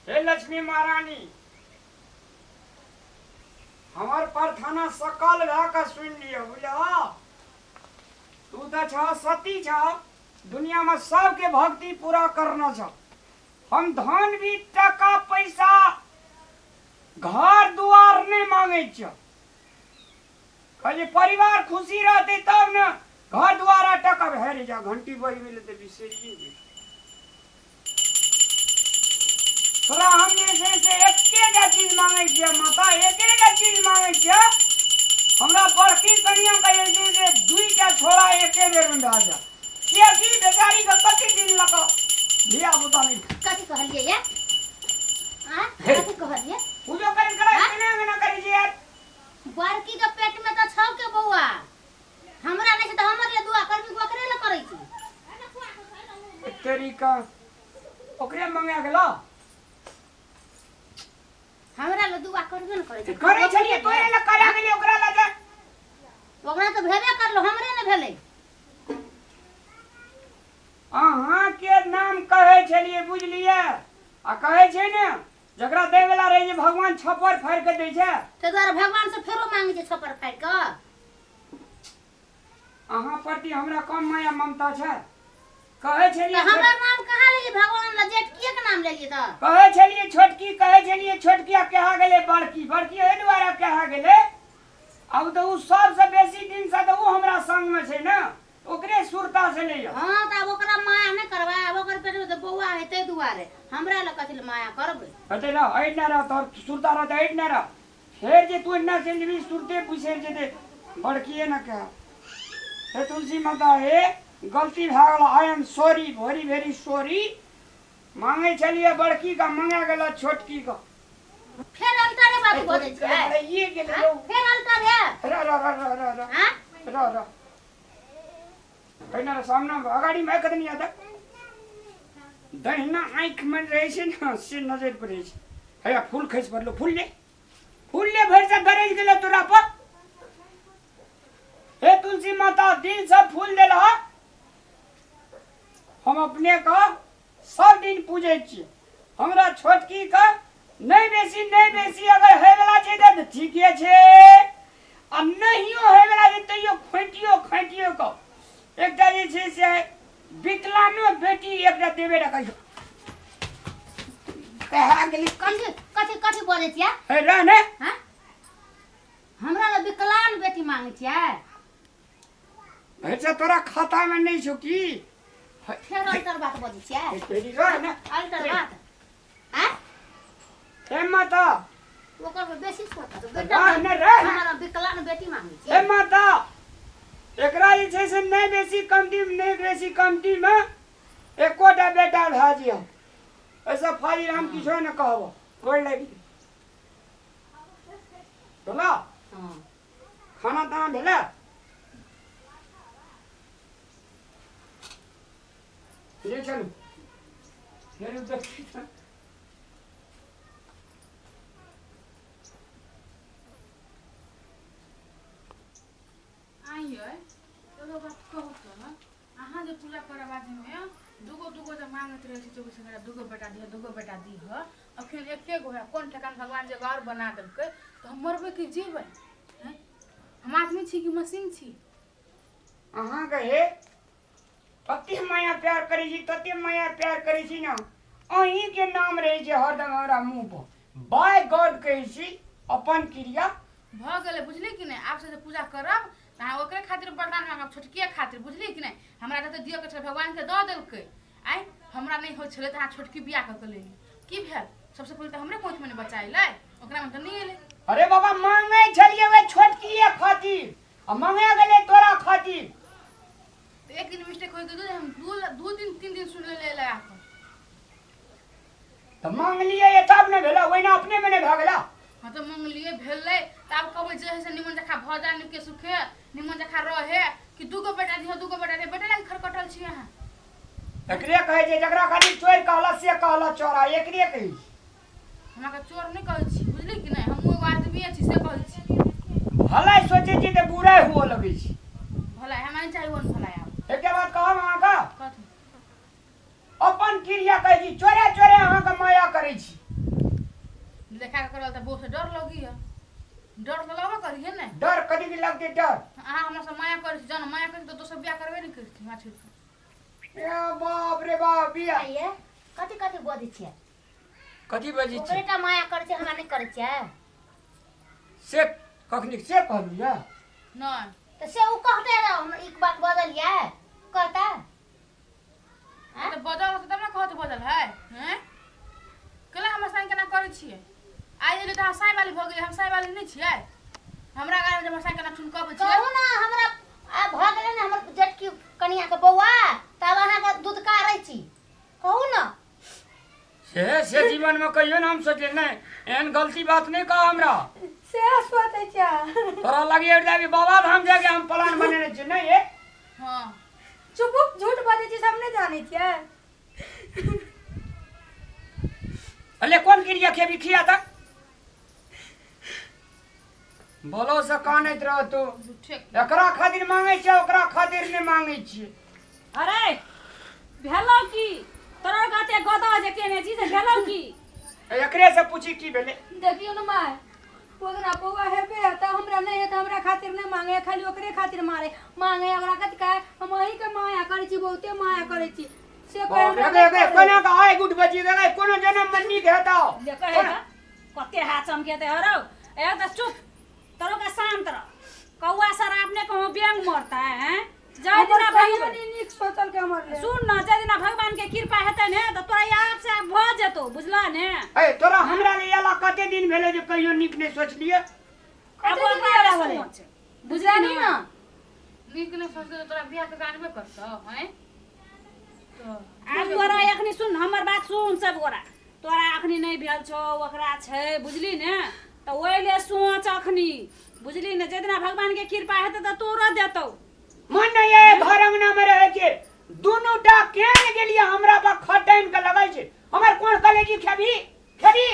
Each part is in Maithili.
हे लक्ष्मी महारानी, हमर प्रार्थना सकल भए कऽ सुनि लिअ। बुझलह, तू तऽ छह सती छह, दुनियामे सबके भक्ति पूरा करना छह। हम धन भी टका पैसा घर दुआर नहि मांगै छियौ। कहलियै परिवार खुशी रहतै तब ने घर दुआर आ टका। हे रे जा, घंटी बजि गेलै तऽ बिसरिए गेल। तोरा हम जे छै से एकेटा चीज मांगै छियै माता, एकेटा चीज मांगै छियै। हमरा बड़की कनिया के जे छै से दुईटा छोड़ा एके बेर मे भए जाय, कियाकि बेचारी के कते दिन लऽ कऽ धिया पुता नहि। कथी कहलियै ये? आ कथी कहलियै? पूजो करै करै केना केना करै छै यार। बड़की के पेट में तऽ छौ के बौआ, हमरा नहि छै तऽ हमर ले दुआ करबी, ओकरे ले करै छी। तरीका ओकरे मंगा गेलो। हमरा ले दुआ करबे ने करै छै। करै छलियै, तोरे ले करा गेलियै, ओकरा लए जा। ओकरा तऽ भेबे करलो, हमरे ने भेलै। अहाँके नाम कहै छलियै, बुझलियै? आ कहै छै ने, जकरा दै वला रहै छै भगवान छप्पर फाड़ि कऽ दै छै। ताहि दुआरे भगवान से फेरो मांगे छै छप्पर फाड़ि कऽ। अहाँ प्रति हमरा कम माया ममता छै? कहै छलियै तऽ हमर नाम कहाँ लेलियै भगवान लग? जेठकिए के नाम लेलियै तऽ। कहै छलियै छोटकी, कहै छलियै छोटकी, आ कहा गेलै बड़की। बड़की एहि दुआरे कहा गेलै, आब तऽ ओ सबसँ बेसी दिनसँ तऽ ओ हमरा संगमे छै ने, ओकरे सुरता छलैया। हँ, तऽ आब ओकरा माया नहि करबै? आब ओकर पेटमे तऽ बौआ है, ताहि दुआरे हमरा लग कथी लए माया करबै? हेतै रह, अइठ नहि रह, तोहर सुरता रहतै, अइठ नहि रह। फेर जे तू एना चलि जेबही, सुरते बिसरि जेतै। बड़किए ने कह। हे तुलसी माता, हे, गलती भए गेल, I am sorry, very very sorry. मांगै छलियै बड़की का, मंगा गेल छोटकी का। फेर अल्टरे बात बजै छियै? ये गेलै रौ। फेर अल्टरे। र र र र र र। हाँ? र र पहिने र सामना अगाडि में कतनी आता दहिना आँखि में रहै छै ने, से नजर पड़ै छै। हैया फूल खसि पड़लो, फूल ले, फूल ले, भरि से गरज गेलै तोरा पर। हे तुलसी माता, दिल से फूल देलह। हम अपने के सब दिन पूजै छियै। हमरा छोटकी के नहि बेसी, नहि बेसी अगर होयवला छै तऽ ठीके छै, आ नहियो होयवला छै तैयो खोंटियो खाँटियो कऽ एकटा जे छै से विकलांगो बेटी एकटा देबे रखै छै। कहा गेली? कथी कथी कथी बजै छियै? हे रह ने। हाँ, हमरा लग विकलांग बेटी मांगै छियै? भैसा तोरा खाता में नहीं छौ की? फेर अल्टर बात बजै छियै? तेरी रह ने। अल्टर बात आँ? हे माता, ओकर पर बेसी सोच छै बेटा। रह ने, रह ने। हमरा विकलांग बेटी मांगै हे छियै? माता, एकरा जे छै से नहि बेसी कमती, नहि बेसी कमती में एकोटा बेटा भए जियौ, एहिसँ फाजिल हम किछो नहि कहबो। गोर लागि भेलो? हँ। खाना ताना भेलै? ले चलू, फेर देखी तऽ। आइयै, एगो बात कहू तऽ, अहाँ जे पूजा करऽ बादमे दूगो दूगो जे मांगैत रहै छी चौबीस घंटा, दूगो बेटा दिह, दूगो बेटा दिह, अखन एके गो है, कोन ठेकान भगवान जे एगो आओर बना देलकै तऽ हम मरबै कि जीबै? आँय, हम आदमी छी कि मशीन छी? अहाँके हे तते माया प्यार करै छी, तते माया प्यार करै छी ने, अहीँके नाम रहै छै हरदम हमरा मुँह पर। बाय गॉड कहै छी अपन क्रिया। भऽ गेलै, बुझली कि नहि? आबसँ जे पूजा करब तऽ अहाँ ओकरे खातिर वरदान माँगब, छोटकिए खातिर, बुझली कि नहि? हमरा जते दिअके छलै भगवानके दऽ देलकै। आँय, हमरा नहि होइ छलै तऽ अहाँ छोटकी बियाह कऽ के लेली, की भेल? सबसँ पहिले तऽ हमरे कोखिमे ने बच्चा अयलै, ओकरामे तऽ नहि अयलै। अरे बाबा, मांगै छलियै ओहि छोटकिए खातिर आ मंगा गेलै तोरा खातिर। तऽ एक दिन मिस्टेक होइ गेल, हम 2 दिन 3 दिन सुन लेलियै लगा कऽ। तऽ मांगलियै तब ने भेलै, ओहिना अपनेमे नहि भए गेलै। हँ, तऽ मंगलियै, भेलै, तऽ आब कहबै जे हइ से निमन जखा भऽ जाय, नीके सुखे निमन जखा रहे कि दूगो बेटा दिह, दूगो बेटा दिह। बेटा लागि खरकटल छी अहाँ। एकरे कहै छै, जकरा खाली चोर कहला से कहला चोरा, एकरे कहै छै। हमरा चोर नहि कहै छी, बुझली कि नहि? हमहूँ एगो आदमीए छी, से कहै छी। भलाइ सोचै छी तऽ बुराइ हुअ लगै छै। भलाइ हमरा नहि चाही, ओहन भलाइ आब। एकटा बात कहब अहाँके? कथी? अपन क्रिया कहै छी, चोरे चोरे अहाँके माया करै छी। लगी है डर तऽ लगबे करिहे ने। डर कथी के लगतै डर? अहाँ हमरा से माया करै छी, जहन माया करै छी तऽ दोसर बियाह करबे नहि करती हमरा छोड़ि कऽ। ए बाप रे बाप, बियाह। आइए कथी कथी बजै छियै? कथी बजै ओकरे छियै? टा माया करै छै, हमरा नहि करै छियै? से कखनी से कहलहुँ यऽ? नहि। तऽ से ओ कहते रह, हम एक बात बजलियै कहता। तऽ बजल होतै तब ने कहत बजल है। हैं केला हमर संग केना करै छियै? आइ एलियै तऽ अहाँ साँइ वाली भऽ गेलियै, हम साँइ वाली नहि छियै? हमरा गाड़ीमे जे हमर साँइ केना ठुनकबै छियै? कहू ने, हमरा आब भऽ गेलै ने हमर जेठकी कनियाके बौआ, तब अहाँके दूध कारै छी, कहू ने। से जीवनमे कहियो ने हम सोचलियै नहि, एहन गलती बात नहि कह हमरा। से सोचै छियै। तोरा लगी जाबी बाबा धाम जाके हम प्लान बनेने छियै नहि? ए हँ। चुप, झूठ बजै छी, सब नहि जानै छियै। अले कोन क्रिया खेबी खिया तक बोलो से कानैत रह तू। झूठे। एकरा खातिर मांगै छियै, ओकरा खातिर नहि मांगै छियै। अरे भेलौ की तोरा गाते गदा जे केने छी से भेलौ की? एकरे से पूछी की भेलै। देखियौ ने माय, ओकरा बौआ हेबे तऽ हमरा नहि है तऽ हमरा खातिर नहि मांगे, खाली ओकरे खातिर मारे मांगे। ओकरा कथी कहे, हम अहीँके माया करै छी, बहुते माया करै छी, से कहे बाप रे, हमरा गे नहि गे करै। कोना के आइ गुट बजी गेलै, कोनो जनम मे नीक हेतौ। ले कहे तऽ कते हाथ चमकेतै हरौ। ए तऽ चुप तोरो के शांत रह, कौआ सर आपने कहूँ बेंग मरता है हैं? जय हमर दिना कहियो भगवान नहि नीक सोचल के हमर लेल। सुन न, जय दिना भगवान के कृपा हेतै ने तऽ तोरा आप से भऽ जेतौ, बुझला ने? ए तोरा हमरा ले एला कते दिन भेलै जे कहियो नीक नहि सोचलियै? आब कते दिन ओकरा एला ले भेलै? सोच, बुझली बुझली ने? ने। नीक नहि सोचतै तऽ तोरा बियाह कऽ के आनबे करतौ? हैं तऽ आब तोरा एखनी सुन, हमर बात सुन सब गोरा, तोरा अखनी नहि भेल छौ, ओकरा छै, बुझली ने? तऽ ओहि ले सोच अखनी, बुझली ने? जाहि दिना भगवान के कृपा हेतै तऽ तोरो देतौ। मन नहि है घर अंगना में रहे के, दुनू टा केन गेलियै हमरा पर खटैन के लगै छै, हमर कोन कलेजी खेबी खेबी?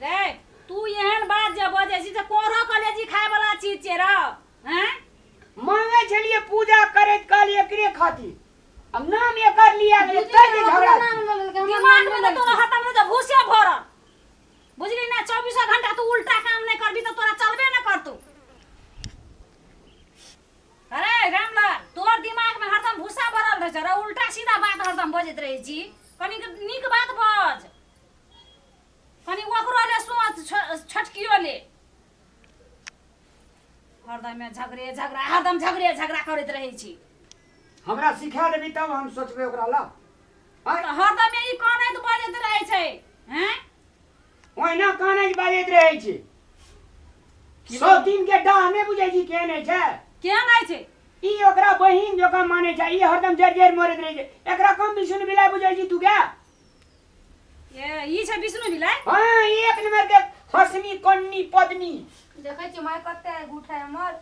रे तू एहन बात जे बजै छी से कोरो कलेजी खाय वाला चीज छै रौ? हैं मांगे छलियै पूजा करैत काल एकरे खातिर, अब नाम एकर लिया गेलै दीदी, तै जे ओकरो झगड़ा नाम लऽ लेलकै, हमर दिमाग नाम में नहि तऽ तोरा लेलकै। हतम में तऽ भूसे भरल, बुझली ने? 24 घंटा तू उल्टा काम नहि करबी तऽ तोरा चलबे नहि करतौ। अरे रामलाल, तोर दिमाग में हरदम भूसा भरल रहै छौ रे, उल्टा सीधा बात हरदम बजैत रहै छी। कनी नीक बात बज, कनी ओकरो ले सोच, छोटकियो ले। हरदम में झगड़े झगड़ा, हरदम झगड़े झगड़ा करैत रहै छी। हमरा सिखा देबी तब हम सोचबै ओकरा ला। आँय? तऽ हरदम ई कानैत बजैत रहै छै हैं? ओहिना कानैत बाजैत रहै छै। सौ दिन के डाह नहि बुझै छी केहन होइ छै? केहन होइ छै? ई ओकरा बहिन जकाँ मानै छै, ई हरदम जरि जरि मरैत रहै छै। एकरा कम विष्णु बिलाइ बुझै छी तू गे? ए ई छै विष्णु बिलाइ? हाँ, ई एक नंबर के हंसनी कन्नी पदनी। देखै छियै माय, कते गुठ है हमर।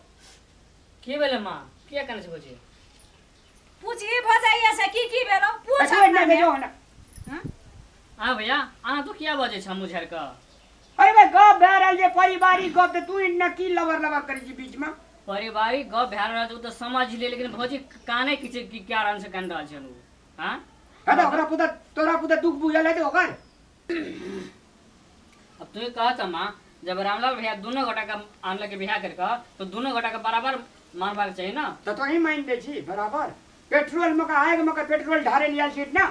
की भेलै माँ, किया कानै छै भौजी? पूछही भऽ जाइए से की की भेलौ, पूछ। अच्छा नहि अपना भेजो ना। हाँ भैया, अहाँ तू किया बजै छ मुँह झाड़ि कऽ? अरे भाई, गप भए रहल छै पारिवारिक गप, तऽ तू एना की लबर लबर करै छी बीच में? पारिवारिक गप भए रहल छै ओ तऽ समझ लिए, लेकिन भौजी कानै की छै, की कारण से कानि रहल छै ओ? हाँ। हाँ तऽ ओकरा पुता तोरा पुता दुख बुझल हेतै ओकर। अब तू कह तऽ माँ, जब रामलाल भैया दोनों गोटा के आनलक के बियाह करि कऽ तऽ दोनों गोटा के बराबर मानबाक चाही ने? तऽ तोही मानि दै छी बराबर? पेट्रोल में का आगि में का पेट्रोल ढारे लियल छी ना?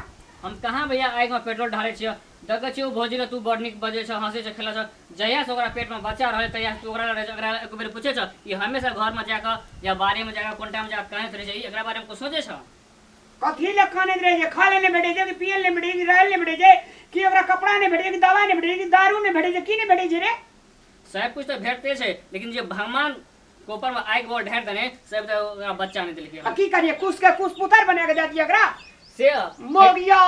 हम कहाँ भैया आगि में पेट्रोल ढारै छियै? देखै छियै ओ भौजी के तू बड़ नीक बजै छ, हँसै छ, खेलै छ। जहिया से ओकरा पेट में बच्चा रहै तहिया से तू ओकरा लग रहै छ, ओकरा एको बेर पूछै छ? ई हमेशा घर में जाकऽ या बाड़ी में जाकऽ कोन टाइम जाकऽ कानैत रहै छै, ई एकरा बारे में कुछ सोचै छ? कथी लए कानैत रहै छै? खाय लए नहि भेटै छै कि पियै लए नहि भेटै छै कि रहै लए नहि भेटै छै कि ओकरा कपड़ा नहि भेटै छै कि दवाइ नहि भेटै छै कि दारू नहि भेटै छै, की नहि भेटै छै रे? सब कुछ तऽ भेटते छै, लेकिन जे भगवान के ऊपर में आगि बड़ ढारि देने सब तऽ ओकरा बच्चा नहि देलकै। आ की करिए, कुश के कुश पुतर बना के दे दिए एकरा? से मोगिया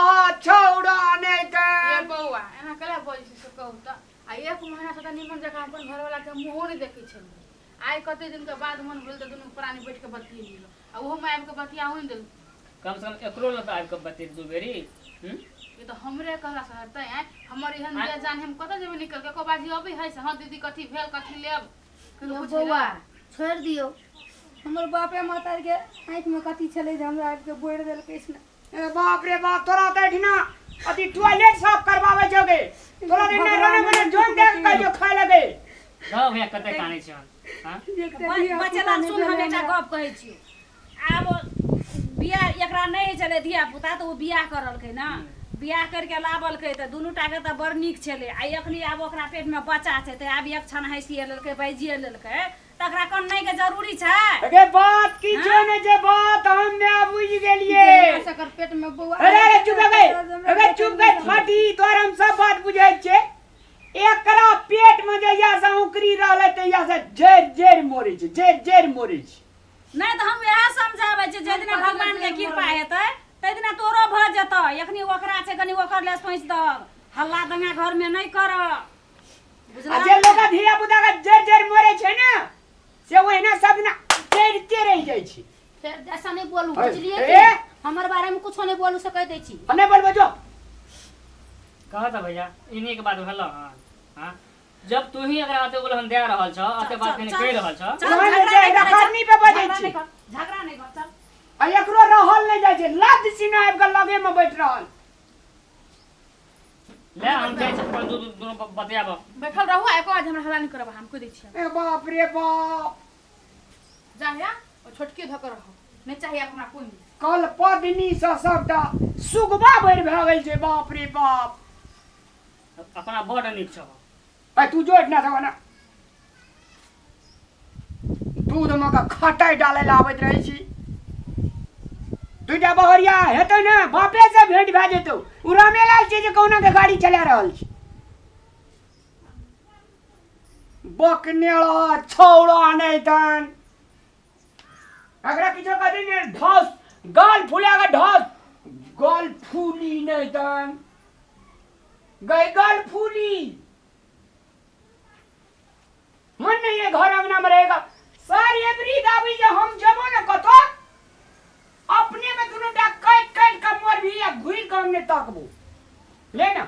छौड़ा नहि ए तऽ बौआ, एना केला बजै छी से कहू तऽ? आ एक महीना से तऽ निमन जकाँ अपन घरवाला के मुँहो नहि देखै छलियै, आइ कते दिन के बाद मन भेल तऽ दुनू प्राणी बैठ के बतियेलियै, आ ओहो मे आबि के बतियाहो नहि देलकै। कम से कम एकरो लऽ तऽ आबि कऽ बतेत दू बेरी। हम्म? ई तऽ हमरे कहला से हेतै? आँय, हमर एहन बेजान, हम कतऽ जेबै निकल के? एको बाजी अबै है से हँ दीदी कथी भेल, कथी लेब, कहियो यौ पुछै बौआ लए? छोड़ि दियौ। हमर बापे माता के आँखिमे कथी छलै जे हमरा आबि के बोरि देलकै ने? ए बाप रे बाप, तोरा तऽ एहिठिना अथी टॉयलेट साफ करबाबै छौ गे, तोरा तऽ एहिठिना भगवान रने बने जोन दे के कहियो खाय लए। देखो भैया कते कानै छै हां एकटा धिया पुता बचेला नहि सुन हम भेलै एकटा हमरा। गप कहै छी आब बियाह एकरा नहि होइ छलै धिया पुता तऽ ओ बियाह करलकै ने बियाह करके लाबलकै तऽ दुनू टाके तऽ बड़ नीक छलै आ एखनी आब ओकरा पेटमे बच्चा छै तऽ आब एक क्षण हँसिए लेलकै बाजिए लेलकै तकरा कननाइके जरूरी छै अगे बात किछो नहि छै बात हम माय बुझि गेलियै जहिया से एकर पेट में बौआ अरे अरे चुप गए अरे चुप गए फाटी तोहर हम सब बात बुझै छियै एकरा पेट में जहिया से औकरी रहलै तहिया से जरि जरि मरै छै जरि जरि मरै छै नहि तऽ हम वएह समझाबै छियै जाहि दिना भगवानके कृपा हेतै ताहि दिना तोरो भऽ जेतौ एखनी ओकरा छै कनि ओकर लए सोचि दहक हल्ला दंगा घरमे नहि कर आ जे लोक धिया पुता के जरि जरि मरै छै ने से ओहिना सब दिना जरिते रहि जाइ छै फेर ऐसा नहीं बोलू ए, बुझलिए ए। कि हमर बारे में कुछो नहीं बोलू से कह दै छी आ नहि बोलबै जो कह तऽ भैया इन्हीं के बात भेल हां हां जब तू ही अगर आते बोल हम दे रहल छ आते बात कहीं कह रहल छ चल, ओहन झगड़ा जे नहि एकरा करै, चल। करनी पे बजै झगड़ा छी। नहि कर, झगड़ा नहि कर चल आ एकरो रहल नहि जाइ छै लद सीना आबि कऽ लगे में बैठ रहल ले हम जाइ छी अपन दू दुनू बतियाब बैठल रहू आ एको आज हमरा हल्ला नहीं करब हम कह दै छियै ए बाप रे बाप जा हे ओ छोटकी धऽ कऽ रहू नहीं चाहिए आब हमरा कोइ नहीं कल पदनी से सबटा सुगबा भरि भए गेल छै बाप रे बाप अपना बड़ नीक छ ए तू जो एठना सब ना दूध में के खटाइ डालै लए आबैत रहै छी दूटा बहरिया हेतौ ने बापे से भेंट भए जेतौ ओ रामेलाल छै जे कहुना के गाड़ी चला रहल छै बकनेड़ा छौड़ा नहि तन एकरा किछो कथी ने ढस गाल फुला के ढस गाल फूली नहि तन गई गाल फूली मन नहीं है घर अंगना में रहेगा सर एवरी दाबी जे हम जबो ने कतो अपने में दुनू टा काटि काटि के मरबी आ घुरि के हम नहि ताकबो ले ना